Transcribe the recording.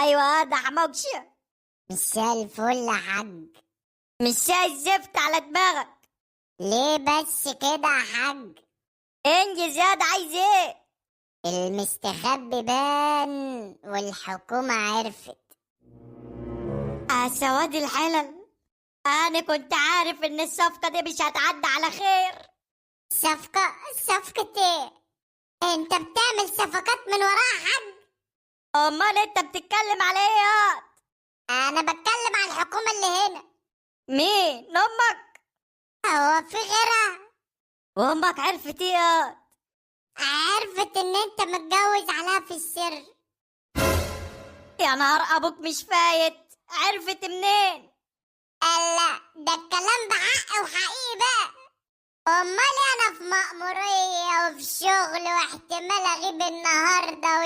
ايوه ده حموكشة. مساء الفل يا حاج. مش شاي الزفت على دماغك. ليه بس كده يا حاج؟ انجز يا ده، عايز ايه؟ المستخبي بان والحكومة عرفت. سواد الحلل، انا كنت عارف ان الصفقة دي مش هتعدي على خير. صفقة؟ صفقة ايه؟ انت بتعمل صفقات من وراها يا حاج؟ امال انت بتتكلم على ايه يا؟ انا بتكلم على الحكومة اللي هنا. مين امك؟ هو في غيرها؟ وامك عرفت ايه يا؟ عرفت ان انت متجوز عليها في السر. يا نهار ابوك مش فايت، عرفت منين؟ لا ده الكلام بحق وحقيقي بقى. امال انا في مأمورية وفي شغل واحتمال اغيب النهارده.